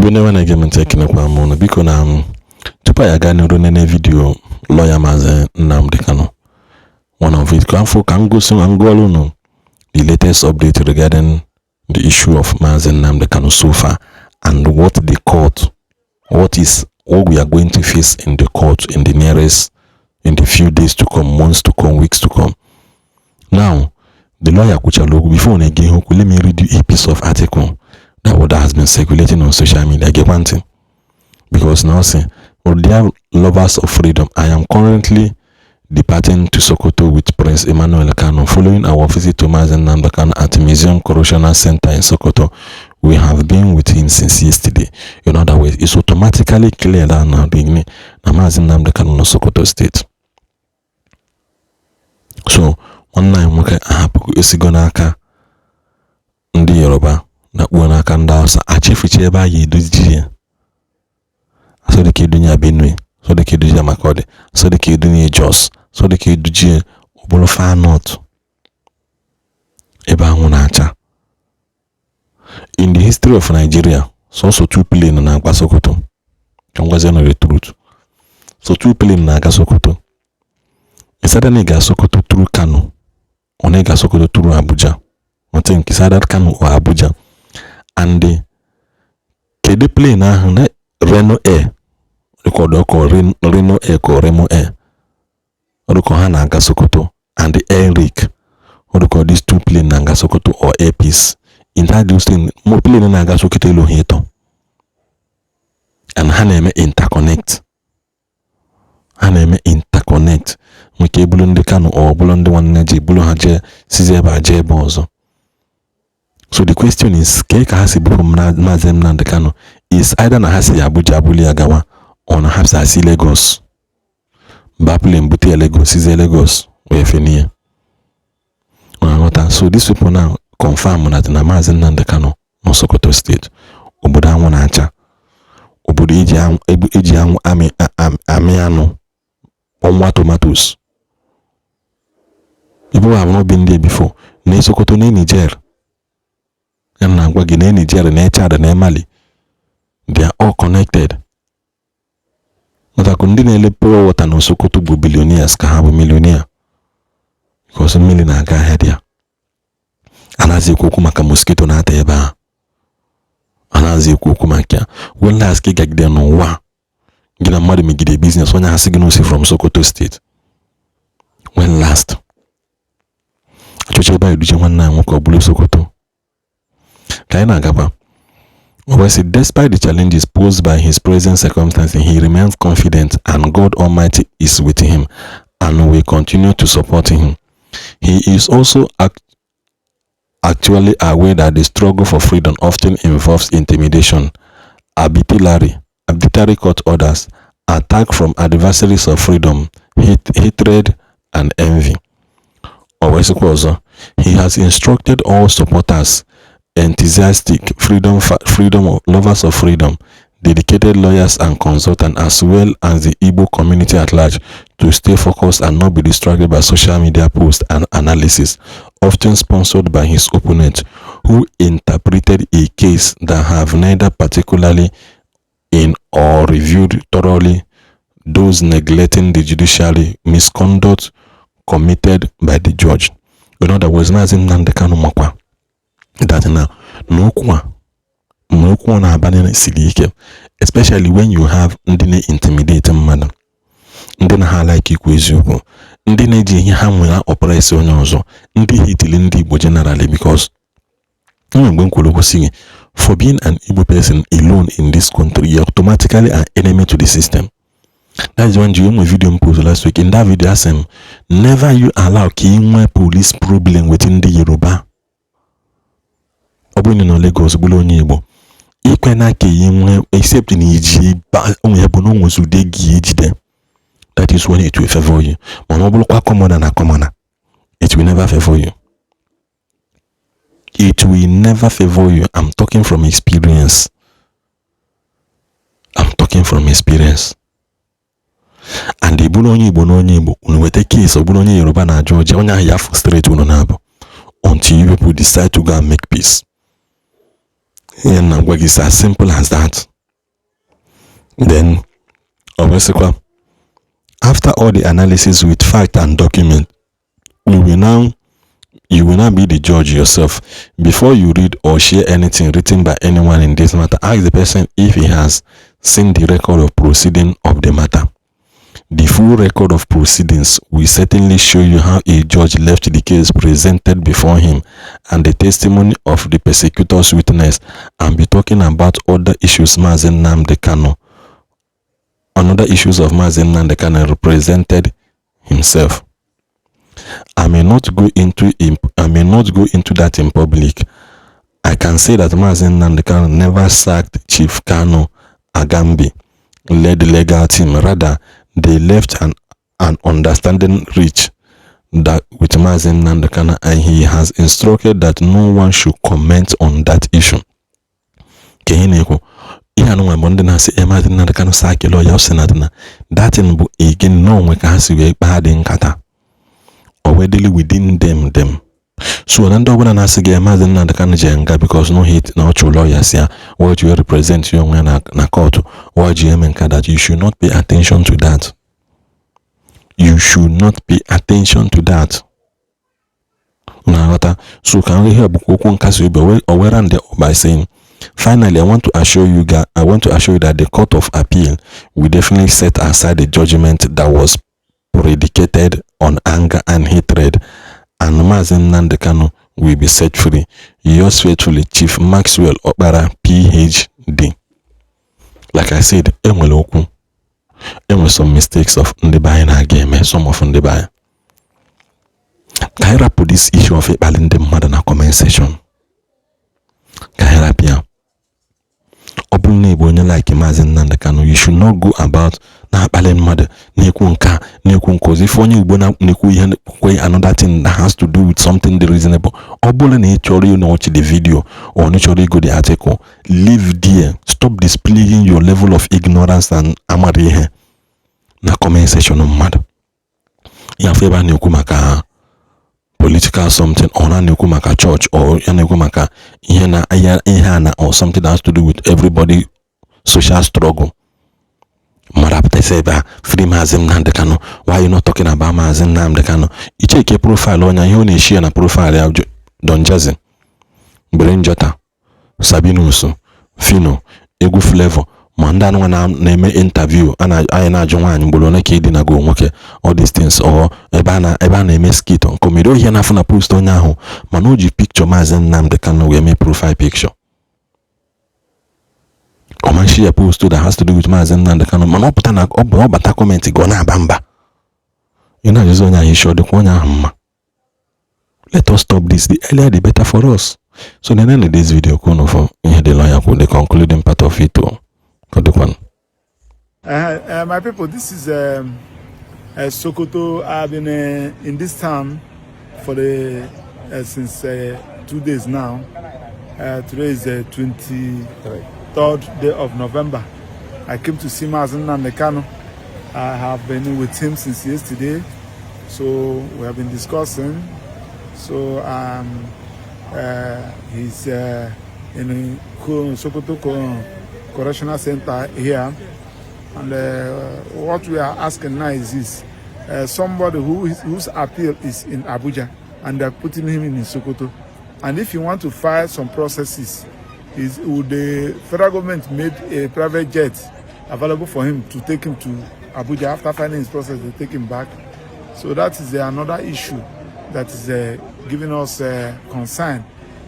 Igbo ndị ọma na-ege m ntị, ekenekwa m unu. Biko, na m tupu anyị aga n'iru nene video lawyer Maazị Nnamdi Kanu, one of it ka afọ ka m gosi ma m gụọrọ unu the latest update regarding the issue of Maazị Nnamdi Kanu so far and what the court, what is what we are going to face in the court in the nearest, in the few days to come, months to come, weeks to come. Now, the lawyer kwuchara okwu. Before na-ege ihe okwu, let me read you a piece of article that has been circulating on social media. Gekwa ntị, because now say, "Oh, dear lovers of freedom, I am currently departing to Sokoto with Prince Emmanuel Kanu following our visit to Mazi Nnamdi Kanu at Museum Correctional Center in Sokoto. We have been with him since yesterday." In other words, it's automatically clear that now the na Mazi Nnamdi Kanu nọ Sokoto State. So nwanne anyị nwoke ahapụgo, esigo n'aka ndị Yoruba na kpuo n'aka ndị Hausa, achefuchi ebe a ga-edozi ya. Asọ dịka edunye ya Benue, asọ dịka eduji ya Makurdi, asọ dịka edunye Jos, asọ dịka eduji ya ọ far north ebe anwụ na-acha. In the history of Nigeria, sọsọ two plane na-agba Sokoto. Ka m gwazie na the truth, so two plane na-aga Sokoto. It's either na ị ga Sokoto through Kano or na ị ga Sokoto through Abuja. I think it's either Kano or Abuja. And kedu plane ahụ na Reno Air record ọkọ Reno Air ka Remo Air ọdụkọ ha na-aga Sokoto, and the Air ọdụkọ, these two plane na-aga Sokoto, or Air Peace. In that those thing, mo plane na-aga Sokoto elu ha ịtọ, and ha na-eme interconnect, ha na-eme interconnect nke ebulu ndị Kano ọ bụrụ ndị nwanne ji bulu ha jee sizi ebe a jee ebe ọzọ. So the question is, kee ka ha si bupụ Maazị Nnamdi Kanu? Is either na ha si Abuja abuli ya gawa, or na ha si asi Lagos ba plane bute ya Lagos, sizie Lagos wee fenie na nghọta. So these people now confirm that na Maazị Nnamdi Kanu nọ Sokoto State, obodo anwụ na-acha, obodo eji anwụ, eji anwụ amị amị anụ, ọnwa tomatoes. People have not been there before. Na Sokoto, na Niger ya na-agwa gị, na Niger, na Chad, na Mali, they are all connected. Nọtakụ ndị na-ele pure water na Sokoto bụ billionaires ka ha bụ millionaire, because mmiri na-aga ahịa dị ya. Anaghịzi ekwu okwu maka mosquito na-ata ebe ahụ, anaghịzi ekwu okwu maka ya. When last ka ị gagide n'ụwa gị na mmadụ megide business, onye asị gị na osi from Sokoto State? When last? Achọcha ebe a eduje nwanne anyị nwoke, ọ bụrụ Sokoto ka anyị na-agakwa. O wee sị, "Despite the challenges posed by his present circumstances, he remains confident and God Almighty is with him and will continue to support him. He is also actually aware that the struggle for freedom often involves intimidation, arbitrary court orders, attack from adversaries of freedom, hatred and envy." O wee sịkwa ọzọ, "He has instructed all supporters, enthusiastic freedom lovers of freedom, dedicated lawyers and consultants, as well as the Igbo community at large, to stay focused and not be distracted by social media posts and analysis, often sponsored by his opponents, who interpreted a case that have neither particularly in or reviewed thoroughly, those neglecting the judiciary misconduct committed by the judge." In other words, Maazị Nnamdi Kanu makwa that na okwu a, na okwu ọ na-abanye siri ike, especially when you have ndị na-intimidate mmadụ, ndị na ha like ikwu eziokwu, ndị na-eji ihe ha nwere oppress onye ọzọ, ndị hitili ndị Igbo generally, because enwere mgbe m kwuru okwu sị gị, for being an Igbo person alone in this country, you're automatically an enemy to the system. That is when you enwe video m post last week. In that video, asị m, never you allow ka ị nwee police problem with ndị Yoruba. Ọ bụrụ na ị nọ Lagos bụrụ onye Igbo, ikwena ka ị nwee, except na iji onwe ya bụ na o nwezi ụdị gị ejide. That is when it will favor you. Mana ọ bụrụkwa commoner na commoner, it will never favor you. It will never favor you. I'm talking from experience. I'm talking from experience. And ị bụrụ onye Igbo na onye Igbo unu weta case, ọ bụrụ onye Yoruba na-ajụ ọjị, onye ahụ ya frustrate unu na-abụ until you people decide to go and make peace. Ihe na gwa gị is as simple as that. Then ọ wee sịkwa, "After all the analysis with fact and document, we will now you will now be the judge yourself. Before you read or share anything written by anyone in this matter, ask the person if he has seen the record of proceeding of the matter. The full record of proceedings will certainly show you how a judge left the case presented before him and the testimony of the prosecutor's witness and be talking about other issues Mazi Nnamdi Kanu, another issues of Mazi Nnamdi Kanu represented himself. I may not go into that in public. I can say that Mazi Nnamdi Kanu never sacked Chief Kanu Agabi led the legal team. Rather, they left an understanding reach that with Mazi Nnamdi Kanu, and he has instructed that no one should comment on that issue." Ka ihe na-ekwu ihe anụnwa bụ ndị na-asị Mazi Nnamdi Kanu sack lawyer, ọ sị na datin bụ again na onwe ka ha si wee kpaa dị nkata, o wee dịrị within them. So na ndị ọbụla na-asị gị Maazị Nnamdi Kanu je nga because no hate na ọ chụ lawyer si ya wee ji represent ya onwe ya na court, wee ji eme nka, that you should not pay attention to that. You should not pay attention to that. Na-aghọta? So ka ihe bụkwa okwu nkasi obi. O were round up by saying, "Finally, I want to assure you that the Court of Appeal will definitely set aside the judgment that was predicated on anger and hatred, and Mazi Nnamdi Kanu will be set free. Yours faithfully, Chief Maxwell Okpara, PhD." Like I said, enwere okwu, enwere some mistakes of ndị be anyị na-aga eme, some of ndị be anyị. Ka anyị rapụ this issue of ịkpali ndị mmadụ na comment section, ka anyị rapụ ya. Ọ bụrụ na ị bụ onye like Maazị Nnamdi Kanu, you should not go about na-akpali mmadụ, na-ekwu nke a, na-ekwu nke ọzọ. Ife onye Igbo na-ekwu ihe kwe another thing that has to do with something dị reasonable. Ọ bụrụ na ị chọrọ ị watch the video or na ị chọrọ ịgo the article, leave there. Stop displaying your level of ignorance and amara ihe na comment section mmadụ. Ya afọ ebe a na-ekwu maka political something, or na na-ekwu maka church, or ya na-ekwu maka ihe na ihe a na or something that has to do with everybody social struggle, mmadụ apụtasị ebe a, "Free Maazị Nnamdi Kanu, why you not talking about Maazị Nnamdi Kanu?" Icheke profile onye, ihe ọ na-eshi ya na profile ya, Don Jazzy, Brain Jota, Sabinus, Fino, egwu Flavor, ma ndị anụnwa na-eme interview, anyị na-ajụ nwaanyị mgboro ole ka ịdịnago nwoke, all these things, or ebe a na-eme skit comedy ihe na-afụ na post onye ahụ, mana o ji picture Maazị Nnamdi Kanu wee mee profile picture. Ọma ya post that has to do with Maazị Nnamdi Kanu, mana ọ pụta na ọ bụ ọ bata comment gị, ọ na-aba mba. Ị na-ajụzi onye ahụ isi ọ dịkwa onye ahụ mma. Let us stop this. The earlier the better for us. So na end this video, ka unu fụ ihe dị lawyer kwụ, the concluding part of it o. Ka ọ dịkwanụ. My people, this is Sokoto. I've been in this town for the since 2 days now. Today is the 23rd day of November. I came to see Mazi Nnamdi Kanu. I have been with him since yesterday, so we have been discussing. So he's in Sokoto Correctional Center here. And what we are asking now is this: somebody whose appeal is in Abuja, and they're putting him in Sokoto. And if you want to file some processes, would the federal government made a private jet available for him to take him to Abuja? After filing his process, they take him back. So that is another issue that is giving us concern,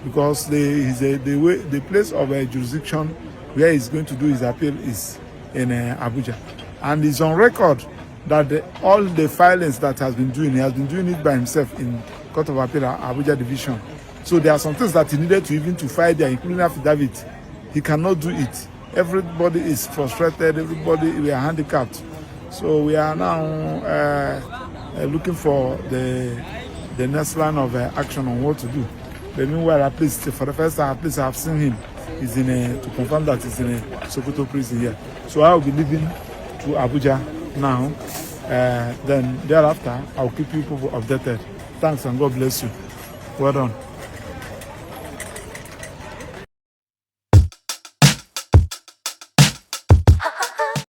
because the way the place of jurisdiction where he's going to do his appeal is in Abuja, and it's on record that all the filings that has been doing, he has been doing it by himself in Court of Appeal, Abuja Division. So there are some things that he needed to even to file there, including affidavit. He cannot do it. Everybody is frustrated. Everybody, we are handicapped. So we are now looking for the next line of action on what to do. But meanwhile, at least for the first time, at least I've seen him. He's in a to confirm that he's in a Sokoto prison here. So I will be leaving to Abuja now. Then thereafter, I'll keep you people updated. Thanks and God bless you. Well done.